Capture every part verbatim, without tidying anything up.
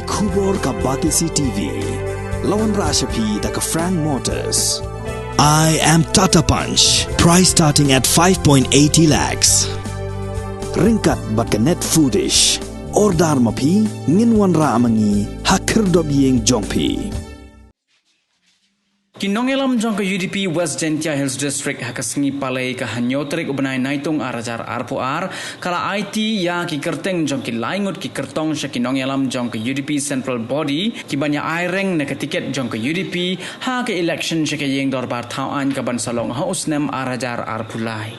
Khubor ka Batesi T V. La wanrah sha phi da ka Frank Motors. I am Tata Punch. Price starting at five point eighty lakhs. Ryngkat bad ka Net Foodish. Order ma phi, ngin wanrah ma ngi ha khyrdop ïing jong phi. Ki nongïalam jong ka U D P West Jaintia Hills District ha ka sngi Palei ka hynñiew tarik u bnai Naitung ar hajar arphew ar ka la aiti ïa ki kyrteng jong ki lai ngut ki kyrtong sha ki nongïalam jong ka U D P Central Body ki ban ïa ai reng na ka tiket jong ka U D P ha ka election sha ka ïing dorbar thaw aiñ ka ban sa long ha u snem ar hajar arphew lai.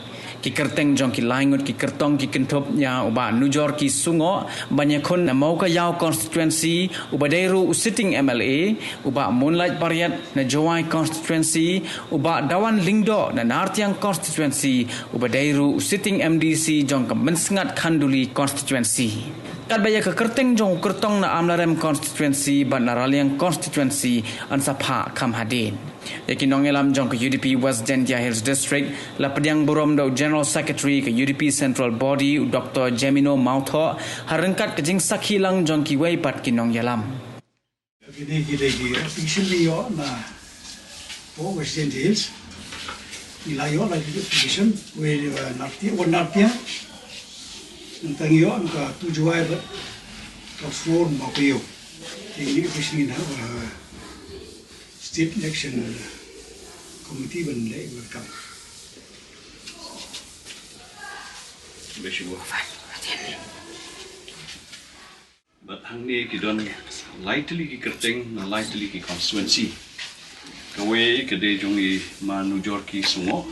Ki kyrteng jong ki lai ngut ki kyrtong ki kynthup ïa u Bah Nujorki Sungoh ban ïakhun na Mowkaiaw constituency, uba dei ruh u sitting M L A, u Bah Moonlight Pariat na Jowai constituency, u Bah Dawan Lyngdoh na Nartiang constituency, uba dei ruh u sitting M D C jong ka Mynsngat Khanduli constituency. Katba ïa ka kyrteng jong u kyrtong na Amlarem constituency bad na Raliang constituency yn sa phah kham hadien. Ïa ki nongïalam jong ka U D P West Jaintia Hills District la pdiang burom da u General Secretary ka U D P Central Body, u Doktor Jemino Mawthoh, ha ryngkat ka jingsakhi lang jong kiwei pat ki nongïalam. Kine ki dei ki application ngi ïoh na pdeng West Jaintia Hills. Ngi la ïoh la ki application wei, eh, Nartiang, wan Nartiang. Nangta ngi ïoh na ka tu Jowai bad ka four Mowkaiaw. Te kine ki application ngin hap, eh, State Election Committee ban leh welcome. Bad hangne ki don lai tylli ki kyrteng na lai tylli ki constituency. Kawei ka dei jong i Ma Nujorki Sungoh,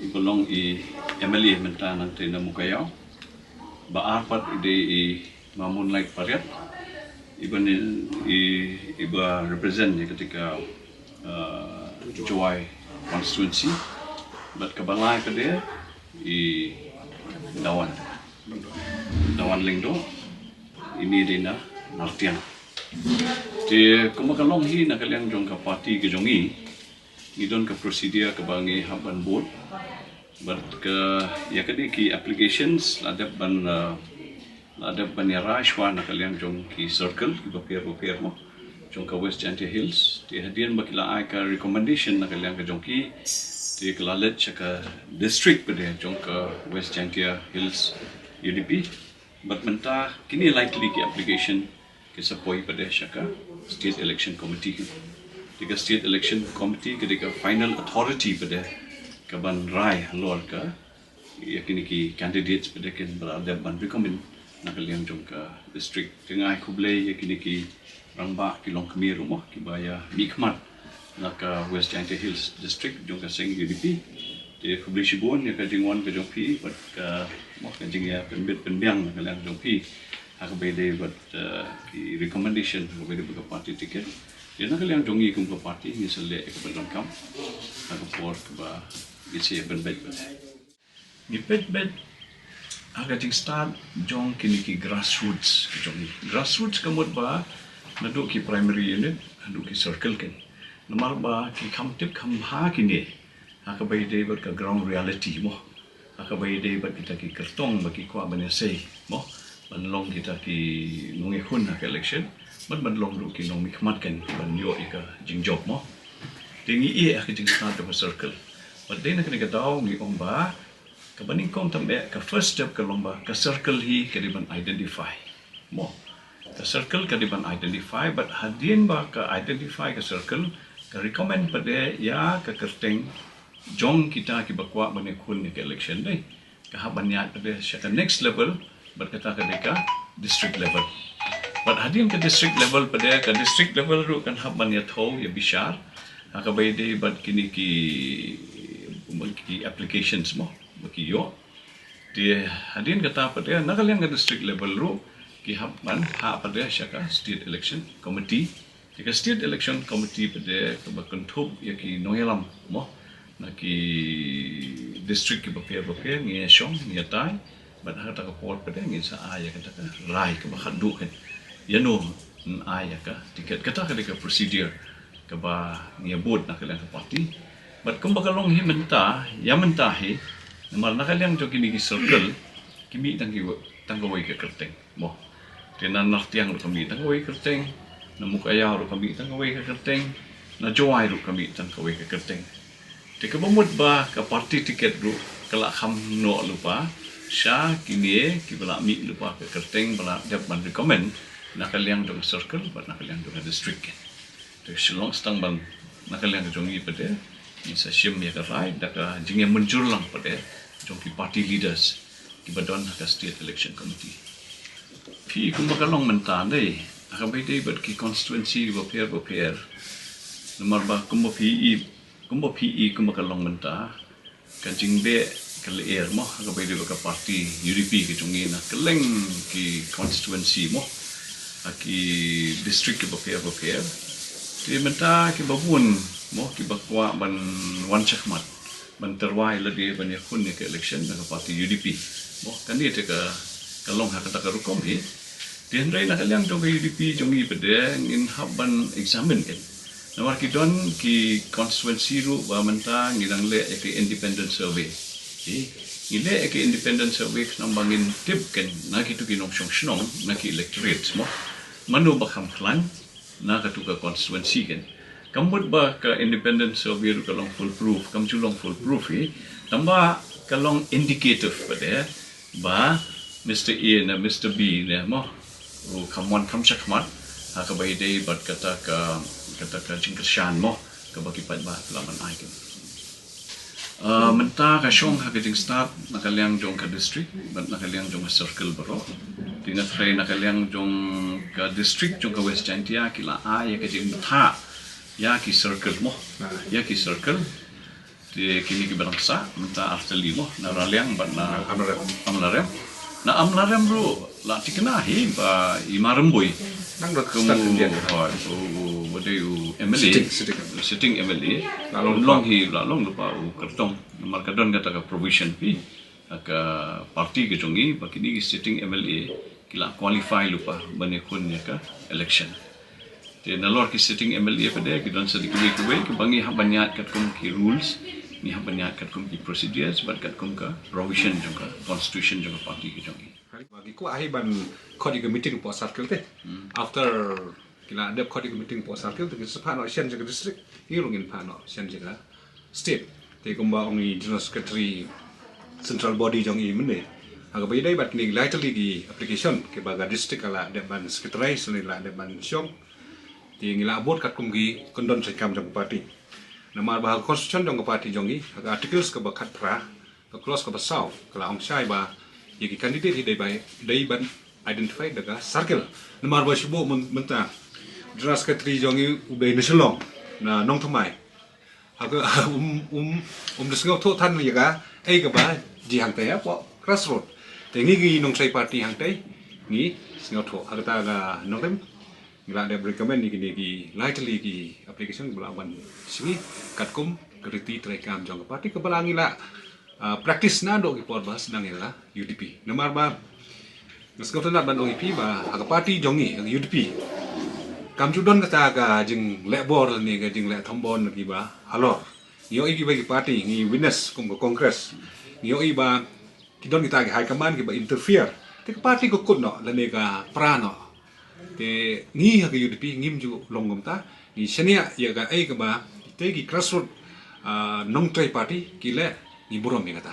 iba long i M L A mynta nangta na Mowkaiaw. Ba ar pat i dei i Ma Moonlight Pariat, iba ni, i, iba represent ïa kata ka, uh, Jowai constituency. Bad kaba lai pat dei i Dawan, Dawan Lyngdoh, ine dei na Nartiang. Te kumba ka long hi na ka liang jong ka party ka jong i, ngi don ka procedure kaba ngi hap ban bud. Bad ka, ïa kane ki applications la dep ban, uh, la dep ban ïarai shuwa na ka liang jong ki circle kiba pher ba pher mo jong ka West Jaintia Hills. Te hadien ba ki la ai ka recommendation na ka liang ka jong ki, te ka la leit sha ka district pat dei jong ka West Jaintia Hills U D P. Bad mynta kine lai tylli ki application ki sa poi pat dei sha ka State Election Committee. Te ka State Election Committee ka dei ka final authority pat dei ka ban rai halor ka, ïa kine ki candidates pat dei kin ba la dep ban recommend na ka liang jong ka district. Te nga ai khublei ïa kine ki rangbah ki longkmie ruh mo kiba ïa mihkhmat na ka West Jaintia Hills District jong ka seng U D P. Te khublei shibun ïa ka jingwan ka jong phi bad ka, mo, ka jingïapynbit pynbiang na ka liang jong phi ha kaba ïadei bad, eh, ki recommendation ha kaba ïadei bad ka party ticket. Te na ka liang jong ngi kum ka party ngi sa leh ïa kaba donkam ha ka por kaba ngi sa ïapynbit bad ngi peit beit ha ka jingstad jong kine ki grassroots ka jong ngi. Grassroots ka mut ba naduh ki primary unit haduh ki circle kin. Namar ba ki kham tip kham bha kine ha kaba ïadei bad ka ground reality mo. Ha kaba ïadei bad kita ki kyrtong ba ki kwah ban ïasei mo, ban long kita ki nongïakhun ha ka election, bad ban long ruh ki nongmihkhmat kin ban ïoh ïa ka jingjop mo. Te ngi ïeh ha ka jingstad jong ka circle. Bad dei na kane ka daw ngi ong ba kaba nyngkong tam eh, ka first step ka long ba ka circle hi ka dei ban identify mo. Ka circle ka dei ban identify, bad hadien ba ka identify ka circle, ka recommend pat dei ïa ka kyrteng jong kita kiba kwah ban ïakhun ïa ka election dei. Ka hap ban ïaid pat dei sha ka next level, bad kata ka dei ka district level. Bad hadien ka district level pat dei, ka district level ruh kan hap ban ïathuh ïabishar ha kaba ïadei bad kine ki, ki applications mo ba ki ïoh. Te hadien kata pat dei na ka liang ka district level ruh ki hap ban phah pat dei sha ka State Election Committee. Te ka State Election Committee pat dei kaba kynthup ïa ki nongïalam mo na ki district kiba pher ba pher, ngi ïashong ngi ïatai. Bad ha kata ka por pat dei ngin sa ai ïa kata ka rai kaba khatduh kan ïa no yn ai ïa ka ticket. Kata ka dei ka procedure kaba ngi ïabud na ka liang ka party. Bad kumba ka long hi mynta, ïa mynta hi, namar na ka liang jong kine ki circle ki mih tang ki, tang kawei ka kyrteng mo. Na Nartiang ruh ka mih tang kawei ka kyrteng, na Mowkaiaw ruh ka mih tang kawei ka kyrteng, na Jowai ruh ka mih tang kawei ka kyrteng. Te kaba mut ba ka party ticket ruh ka la kham noh lypa sha kine kiba la mih lypa ka kyrteng ba la dep ban recommend na ka liang jong ka circle bad na ka liang jong ka district. Te shu long stang ban na ka liang jong ngi pat de ngin sa shim ïa ka rai da ka jingïamynjur lang pat de jong ki party leaders kiba don ha ka state election committee. Phi kumba ka long mynta ne, ha kaba ïadei bad ki constituency bapher bapher. Namar ba kumba phi i, kumba phi i kumba ka long mynta, ka jingbeh ka lyer mo ha kaba ïadei bad ka party U D P ka jong ngi na kylleng ki constituency mo, ha ki district kiba pher bapher. Te mynta kiba bun mo kiba kwah ban wan shakhmat ban tyrwa ïa lade ban ïakhun ïa ka election na ka party U D P. Mo kane te ka, ka long ha kata ka rukom hi. Te hynrei na ka liang jong ka U D P jong ngi pat de ngin hap ban examine kan. Namar ki don ki constituency ruh ba mynta ngi dang leh ïa ka independent survey. Ngi leh ïa ka independent survey khnang ba ngin tip kan na kitu ki nongshong shnong, na ki electorate mo, mano ba kham khlaiñ na katu ka constituency kan. Kam mut ba ka independent survey ruh ka long foolproof, kam ju long foolproof hi. Tangba ka long indicative pat de ba Mister A ne Mister B ne mo ruh kham wan kham shakhmat ha kaba ïadei bad kata ka, kata ka jingkyrshan mo kaba ki paidbah ki la ban ai kan. Uh, mynta ka shong ha ka jingstad na ka liang jong ka district bad na ka liang jong ka circle baroh. Te nga tharai na ka liang jong ka district jong ka West Jaintia ki la ai ïa ka jingbthah ïa ki circle mo, ïa ki circle. Te kine kiba dang sah mynta artylli mo, na Raliang bad na Amlarem. Na Amlarem ruh la thikna hi ba i Ma Rymbui. Nang dot kum start u, hoi, u, u, ba dei u M L A. Sitting, sitting. Sitting M L A. La long long hi, la long lypa u kyrtong. Namar ka don kata ka provision hi ha ka party ka jong ngi ba kine ki sitting M L A ki la qualify lypa ban ïakhun ïa ka election. Te nalor ki sitting M L A pat de ki don sa da kiwei kiwei kiba ngi hap ban ïaid katkum ki rules, ngi hap ban ïaid katkum ki procedures bad katkum ka provision jong ka constitution jong ka party ka jong ngi. Ba ki kwah hi ban khot ïa ka meeting hapoh circle te. After ki la dep khot ïa ka meeting hapoh circle te ki sa phah noh shen jong ka district, ngi ruh ngin phah noh shen jong ka state. Te kumba ong i General Secretary Central Body jong i mynne, ha kaba ïadei bad kine ki lai tylli ki application kiba ka district ka la dep ban secretarize ne la dep ban shong. Te ngi la bud katkum ki kyndon treikam jong ka party. Namar ba ha ka constitution jong ka party jong i, ha ka articles kaba khatphra, ka clause kaba saw, ka la ong shai ba ïa ki candidate hi dei ba, dei ban identify da ka circle. Namar ba shu buh myn-, mynta General Secretary jong i u dei na Shillong, na Nongthymmai. Ha ka, um, um, um da sngewthuh than ïa ka, ei kaba jia hangtei hapoh grassroot. Te ngi ki nongtrei party hangtei, ngi sngewthuh. Ha kata ka nongrim, ngi la dep recommend ïa kine ki lai tylli ki application ba la wan sha ngi katkum ka riti treikam jong ka party kaba la ngi la, ah, practice naduh ki por ba sdang ïa ka U D P. Namar ba nga sngewtynnat ban ong ïa phi ba ha ka party jong ngi, ha ka U D P, kam ju don kata ka jingleh bor ne ka jingleh thombor na kiba halor. Ngi ïohi kiba ki party, ngi witness kum ka Congress. Ngi ïohi ba ki don kita ki high command kiba interfere. Te ka party ka kut noh lane ka pra noh. Te ngi ha ka U D P ngim ju long kumta, ngi shaniah ïa kaei kaba kitei ki grassroot, ah, nongtrei party ki leh, ngi burom ïa kata.